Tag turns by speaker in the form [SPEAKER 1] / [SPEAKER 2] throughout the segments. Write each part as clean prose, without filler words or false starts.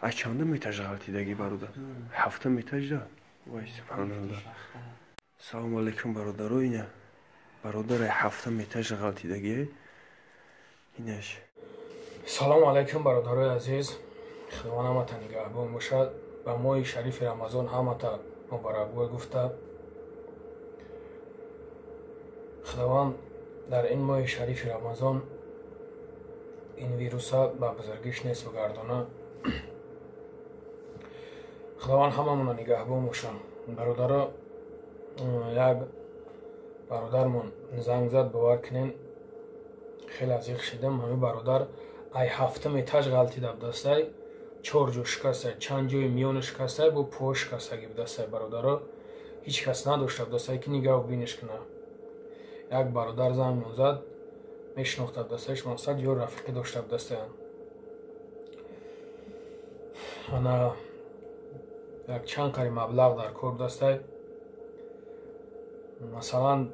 [SPEAKER 1] Аз чандум этаж ғалтидагӣ, бародар? Ҳафтум этажда? Вай, субҳаналлоҳ. Салому алайкум, бародаро. Ина бародари ҳафтум этаж ғалтидагӣ, инаш.
[SPEAKER 2] Салому алайкум, бародарои азиз. Худованд ҳамата нигаҳбон бошад. Ба моҳи шарифи Рамазон ҳамата муборакбод гуфта, Худованд дар ин моҳи шарифи Рамазон ин вируса ба бузургиш нест бигардона. Худованд ҳамамона нигаҳбон бошад. Бародаро, як бародармон занг зад, бовар кунен, хеле азиқ шидам. Ҳамин бародар ай ҳафтум этаж ғалтида будастай, чор ҷо шикастай, чанд ҷои миёна шикастай, бо по шикастагӣ будастай. Бародаро, ҳеҷ кас надошта будастай, ки нигаҳу биниш куна. Як бародар зангмон зад, мешинохта будастаиш, мақсад ё рафиқӣ дошта будастаянд. Ана як чанд қари маблағ дар кор будастай. Масалан,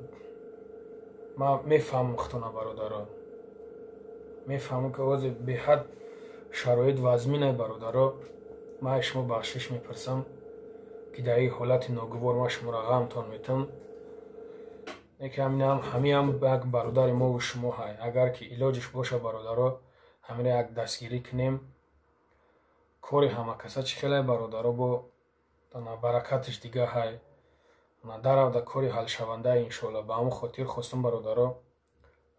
[SPEAKER 2] ман мефаҳмам худтона, бародаро, мефаҳмам, ки ҳозир беҳад шароит вазминай. Бародаро, ман аз шумо бахшиш мепурсам, ки дар ин ҳолати ногувор ман шуморо ғамтон метам. Леки ҳамиам як бародари мову шумо ҳай. Агар ки илоҷиш боша, бародаро, ҳамиро як дастгирӣ кунем. Кори ҳамакаса чӣ хелай, бародаро, бо баракаташ дига ҳай, даравда кори ҳалшаванда, иншоалло. Ба ҳамон хотир хостум, бародаро,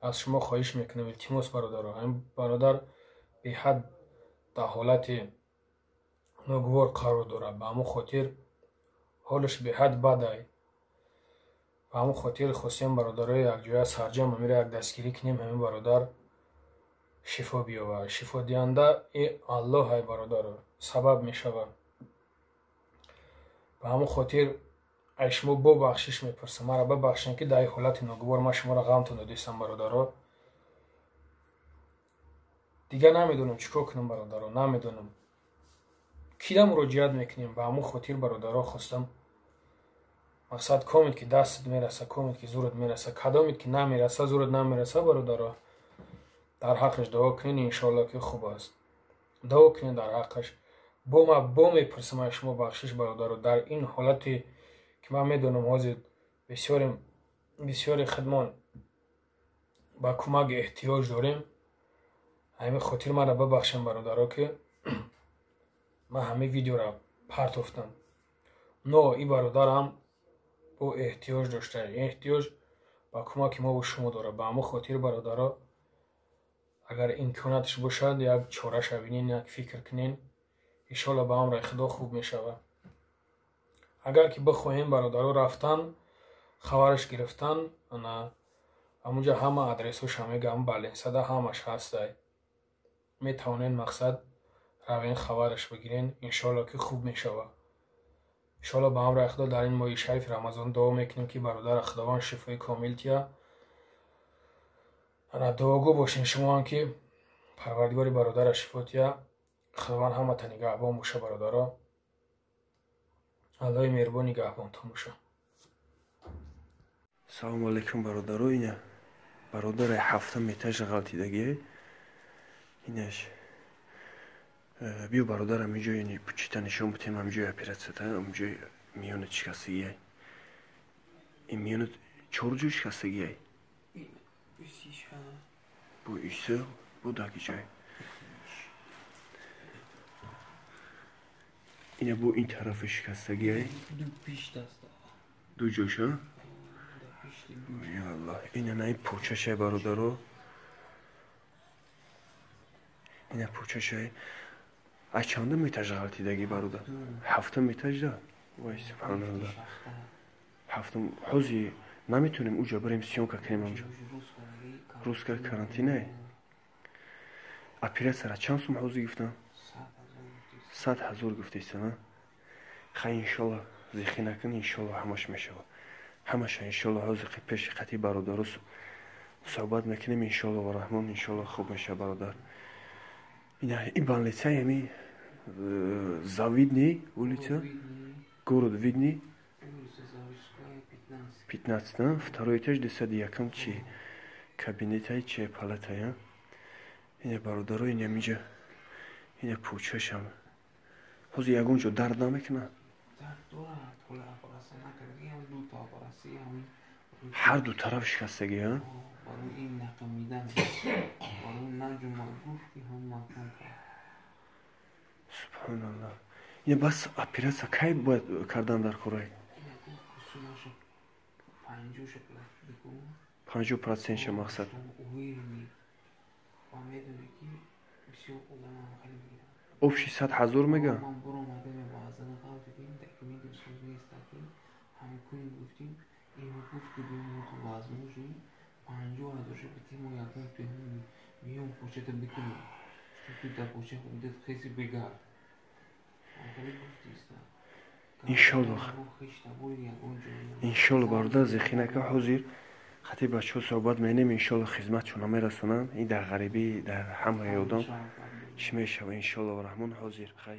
[SPEAKER 2] аз шумо хоҳиш мекунам, илтимос, бародаро. Ҳамин бародар беҳад дар ҳолати ногувор қарор дорад, ба ҳамон хотир ҳолаш беҳад бадай. Ба ҳамон хотир хостем, бародарои, якҷоя сарҷам ҳамиро як дастгирӣ кунем, ҳамин бародар шифо биёбад. Шифодиҳанда и Аллоҳ ай, бародаро, сабаб мешавад. Ба ҳамон хотир ай шумо бо бахшиш мепурсам, маро бибахшем, ки дар ин ҳолати ногувор ман шуморо ғамтон додистам. Бародаро, дигар намедонам чӣ кор кунам, бародаро, намедонам кида муроҷиат мекунем. Ба ҳамон хотир, бародаро, хостам, мақсад, комед ки дастат мераса, комед ки зурат мераса, кадомед ки намераса, зурат намераса, бародаро, дар ҳаққаш дуо кунед, иншоалло ки хуб аст. Дуо кунед дар ҳаққаш. Бо ма бо мепурсам аз шумо бахшиш, бародаро, дар ин ҳолате ки ман медонам, ҳозир бисёри хидмон ба кӯмак эҳтиёҷ дорем. Ҳамин хотир маро бибахшем, бародаро, ки ман ҳамин видеоро партофтам. Но ин бародарам бо эҳтиёҷ дошта, эҳтиёҷ ба кӯмаки мову шумо дорад. Ба ҳамон хотир, бародаро, агар имконияташ бошад, як чораша бинен, як фикр кунен, иншоалло ба амри Худо хуб мешавад. Агар ки бихоҳем, бародаро, рафтан, хабараш гирифтан, ана ҳамунҷа ҳама адресҳоша мегӯям, баленсада ҳамаш ҳастай, метавонед, мақсад, равен, хабараш бигирен, иншоалло ки хуб мешавад. Иншоалло ба амри Худо дар ин моҳи шарифи Рамазон дуо мекунем, ки бародара Худованд шифои комил тия. Ана дуогӯ бошен шумоам, ки Парвардигори бародара шифо тия. Худованд ҳамата нигаҳбон боша, бародаро. Аллоҳи меҳрубон нигаҳбонтон боша.
[SPEAKER 1] Салому алайкум, бародаро. Ина бародари ҳафтум этаж ғалтидагӣ, инаш. Биё, бародар, ҳаминҷои чита нишон бутем, ҳаминҷои оператсията, ҳаминҷои миёнат шикастагиай. Ин миёнат чор ҷой шикастагиай, бо иса бо даги ҷой. Ина бо ин тарафи шикастагиай, ду ҷойша. Ё Аллоҳ, ина на ин почашай, бародаро, ина почашай. Аз чандум этаж ғалтидагӣ, бародар? Ҳафтум этажда? Вай, субҳаналлоҳ. Ҳафтум. Ҳозир наметонем уҷа барем, съёмка кунем амҷо? Русска карантинае. Оператсияра чанд сум ҳозир гуфтам? 100 000 гуфтесана. Хай, иншолло, зихӣ накун, иншолло ҳамаш мешавад, ҳамаша иншолло. Ҳозир пеши қатъи бародаро суҳбат мекунем, иншолло ва раҳмон, иншолло хуб мешавад, бародар. Ин больница ями Завидный улица, город Видный, 15, второй этаж, 201-м. Чи кабинетай, чи палатая? Ина, бародаро, ина миҷа, ина пӯчашам. Ҳозир ягон ҷо дард намекунад? Ҳар ду тараф шикастагӣ, а? Субҳаналлоҳ. Ина бас оператсия кай бояд кардан дар корай? 50% мақсад. Общий 100 000 мега? Иншоллоҳ. Иншоллоҳ бародар зихинака ҳозир хати бачаҳо суҳбат менем, иншоллоҳ хизматшона мерасонанд. Ин дар ғарибӣ, дар ҳамаи одам чӣ мешава, иншоллоҳ раҳмон ҳозир. Хай.